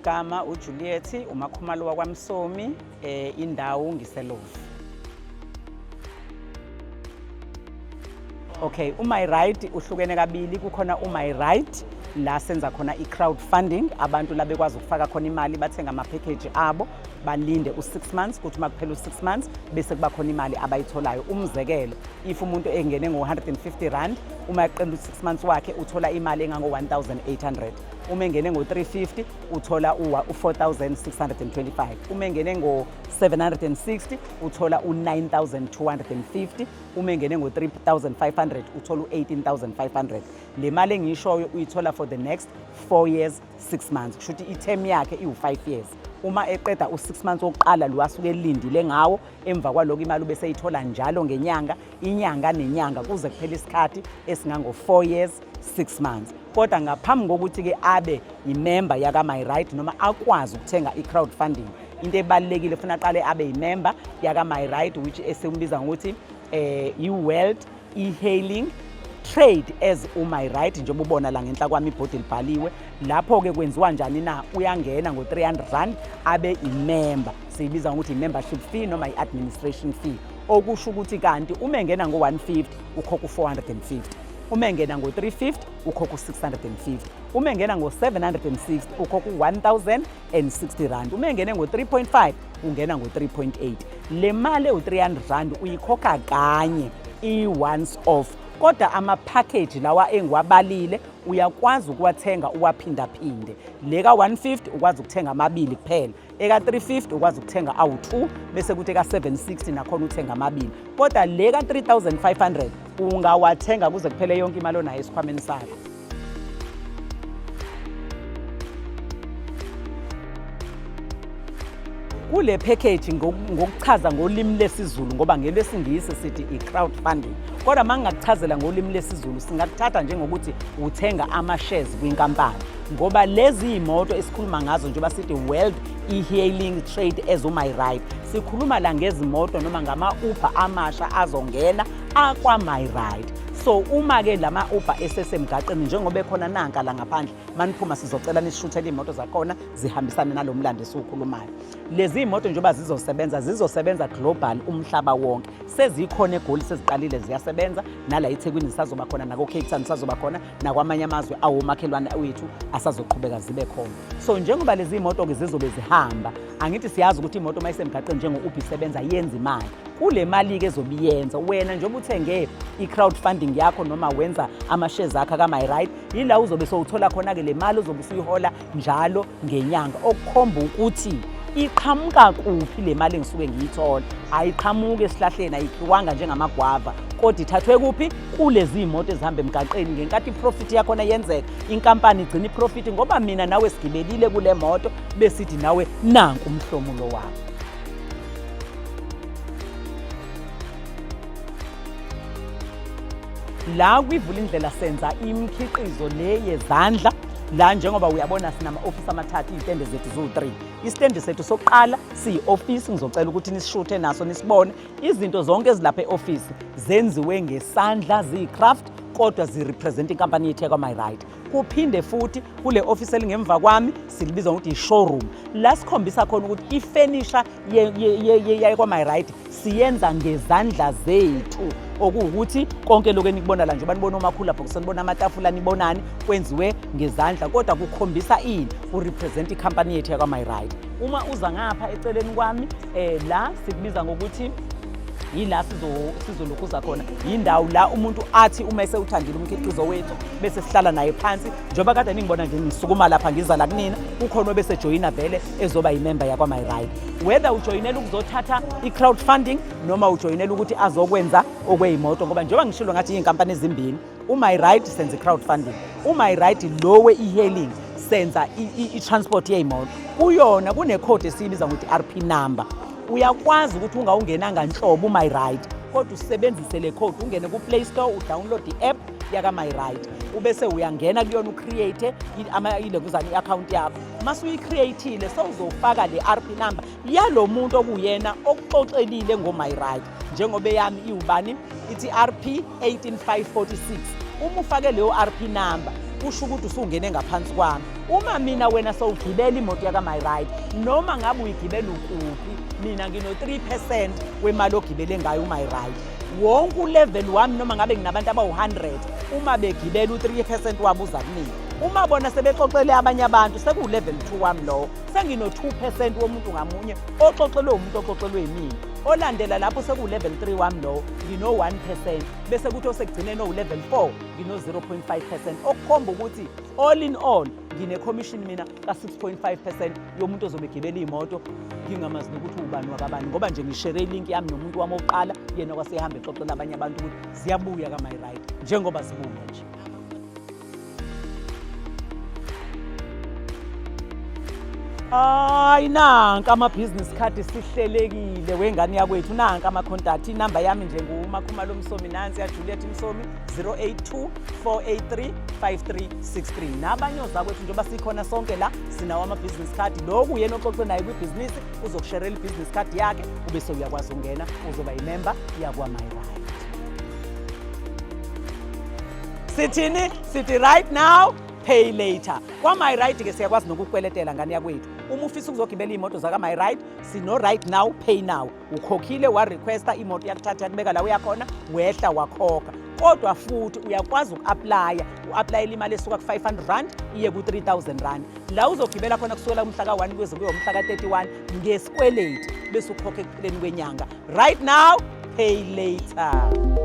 Elami igama uJuliet uMakhumalo wakwaMsomi, indawo ngiseLovu. Okay, uMyRide uhlukene kabili, kukhona uMyRide la senza khona i-crowdfunding, abantu la bekwazi ukufaka khona imali bathenga ama-package abo, balinde u-6 months, kuthi uma kuphela u-6 months bese kuba khona imali abayitholayo. Umzekelo, if umuntu engene ngo-150 rand, uma eqeda u-6 months wakhe uthola imali engango-1800. Uma engene ngo-350 uthola u-4625. Uma engene ngo-760 uthola u-9250. Uma engene ngo-3500 uthola u-18500. Le mali engiyishoyo uyithola for the next 4 years 6 months, kusho ukuthi i-term yakhe iwu-5 years. Uma eqeda u-6 months wokuqala lo asuke elindile ngawo, emva kwaloko imali ubese eyithola njalo ngenyanga, inyanga nenyanga, kuze kuphele isikhathi esingango-4 years 6 months. Kodwa ngaphambi kokuthi-ke abe imemba yaka-MyRide noma akwazi ukuthenga i-crowdfunding, into ebalulekile funa aqale abe yimemba yaka-MyRide, which esimbiza ngokuthi i-World E-Hailing Trade as uMyRide, njengoba ubona la ngenhla kwami ibhodi libhaliwe. Lapho-ke kwenziwa njani na? Uyangena ngo-300 rand abe imemba, siyibiza ngokuthi i-membership fee noma i-administration fee, okusho ukuthi kanti uma engena ngo-150 ukhokha u-450, uma engena ngo-350 ukhokha u-650, uma engena ngo-760 ukhokha u-1060 rand, uma engene ngo-3.5 ungena ngo-3.8. Le mali ewu-300 rand uyikhokha kanye, i-once off, kodwa ama-package lawa engiwabalile uyakwazi ukuwathenga uwaphindaphinde. Le ka-150 ukwazi ukuthenga amabili kuphela, eka-350 ukwazi ukuthenga awu-2, bese kuthi eka-760 nakhona uthenga amabili, kodwa le ka-3500 ungawathenga kuze kuphele yonke imali onayo esikhwameni sakho. Kule package, ngokuchaza ngolimi lesiZulu, ngoba ngelwesiNgisi sithi i-crowdfunding, kodwa uma ngingakuchazela ngolimi lesiZulu singakuthatha njengokuthi uthenga ama-shares kwinkampani, ngoba lezi iy'moto esikhuluma ngazo, njengoba sithi World E-Hailing Trade as uMyRide, sikhuluma la ngezimoto noma ngama-Uber amasha azongena akwa-MyRide. So uma-ke lama-Uber esesemgaqeni, njengoba ekhona nanka la ngaphandle, maniphuma sizocela nisishuthele iy'moto zakhona zihambisane nalo mlando esiwukhulumayo. Lezi iy'moto njengoba zizosebenza, zizosebenza global, umhlaba wonke. Sezikhona eGoli, seziqalile ziyasebenza, nala eThekwini zisazoba khona, nako-Cape Town zisazoba khona, nakwamanye amazwe awomakhelwane wethu asazoqhubeka zibe khona. So njengoba lezi iy'moto-ke zizobe zihamba, angithi siyazi ukuthi imoto uma isemgaqeni njengo-Uber isebenza yenza imali. Kule mali-ke ezobe iyenza, wena njengoba uthenge i-crowdfunding yakho noma wenza ama-shares akho aka-MyRide, yila uzobe sowuthola khona-ke le mali uzobe usuyihola njalo ngenyanga, okukhomba ukuthi iqhamuka kuphi le mali engisuke ngiyithola. Ayiqhamuki esihlahleni, ayikhiwanga njengamagwava, kodwa ithathwe kuphi? Kulezi iy'moto ezihamba emgaqeni. Ngenkathi iprofit yakhona yenzeka, inkampani igcina iprofit, ngoba mina nawe sigibelile kule moto, besithi nawe nanku umhlomulo wakho. La kwiVulindlela senza imikhiqizo le yezandla la, njengoba uyabona sinama-ofisi amathathu, iy'tende zethu ziwu-3. Isitendi sethu sokuqala siyi-ofisi, ngizocela ukuthi nisishuthe naso nisibone. Izinto zonke ezilapha e-ofisi zenziwe ngesandla, ziyi-craft, kodwa zirepresent inkampani yethu yakwa-MyRide. Kuphinde futhi kule ofisi elingemva kwami silibiza ngokuthi i-showroom, la sikhombisa khona ukuthi ifenisha yakwa-MyRide siyenza ngezandla zethu, okuwukuthi konke lokhu enikubona la, njengoba nibona omakhulu lapho, kusenibona amatafula, nibonani, kwenziwe ngezandla, kodwa kukhombisa ini? Kurepresent ikhampani yethu yakwa-MyRide. Uma uza ngapha eceleni kwami, la sikubiza ngokuthi yila sizolokhuza khona, yindawo la umuntu athi uma esewuthandile umkhiqizo wethu bese sihlala naye phansi. Njengoba kade ningibona nje ngisukuma lapha ngiza la kunina, kukhona obese joyina vele ezoba yimemba yakwa-MyRide, whether ujoyinela ukuzothatha i-crowdfunding noma ujoyinela ukuthi azokwenza okweyimoto, ngoba njengoba ngishilo ngathi iy'nkampani ezimbili, uMyRide senza i-crowdfunding, uMyRide lo we-e-hailing senza i-transport yey'moto. Kuyona kunekhodi esiyibiza ngokuthi RP number. Uyakwazi ukuthi ungawungenanga nhlobo uMyRide, kodwa usebenzise le code, ungene ku-Play Store, udownload i-app yaka-MyRide, ubese uyangena kuyona, ucreate ilokuzana i-akhawunti yakho. Mase uyi-create-ile, sewuzofaka le RP number yalo muntu okuyena okuxoxelile ngo-MyRide, njengoba eyami iwubani, ithi RP 18546. Uma ufake leyo RP number, Kusho ukuthi usungene ngaphansi kwami. Uma mina wena sowugibela imoto yaka-MyRide, noma ngabe uyigibela ukuphi, mina ngino-3% wemali ogibele ngayo uMyRide. Wonke ulevel wami, noma ngabe nginabantu abawu-100, uma begibela u-3% wabo uza kumina. Uma bona sebexoxele abanye abantu, sekuwu-level 2 wami lowo, sengino-2% womuntu ngamunye oxoxelwe umuntu oxoxelwe yimina. Olandela lapho sekuwu-level 3 wami lowo, ngino-1%, bese kuthi osekugcineni owu-level 4 ngino-0.5%, okukhomba ukuthi all in all ngine-commission mina ka-6.5% yomuntu ozobe egibela iy'moto, ngingamazi nokuthi ubani wakabani, ngoba nje ngishere ilink yami nomuntu wami wokuqala, yena kwasehamba exoxela abanye abantu ukuthi ziyabuya ka-MyRide njengoba zibuya nje. Hayi, nanka ama-business card, sihlelekile wengane yakwethu. Nanka ama-contact, inamba yami nje nguMakhumalo Msomi, nansi yaJuliet Msomi, 082 483 5363. Nabanye ozakwethu, njengoba sikhona sonke la, sinawo ama-business card. Loku uyena oxoxe naye kwibhizinisi uzokusherela i-business card yakhe, ube sewuyakwazi ukungena, uzoba yimemba yakwa-MyRide. Sithini? Sithi right now, pay later. Kwa-MyRide-ke siyakwazi nokukweletela, ngane yakwethu. Uma ufisa ukuzogibela iy'moto zaka-MyRide, sino-right now, pay now. Ukhokhile, warequesta imoto, yakuthatha, yakubeka la uyakhona, wehla, wakhokha. Kodwa futhi uyakwazi uku-applya, u-applyela imali esuka ku-R500 iye ku-R3000, la uzogibela khona kusukela kumhla ka-1 kuze kuye umhla ka-31 ngesikweleti, bese ukhokha ekupheleni kwenyanga. Right now, pay later.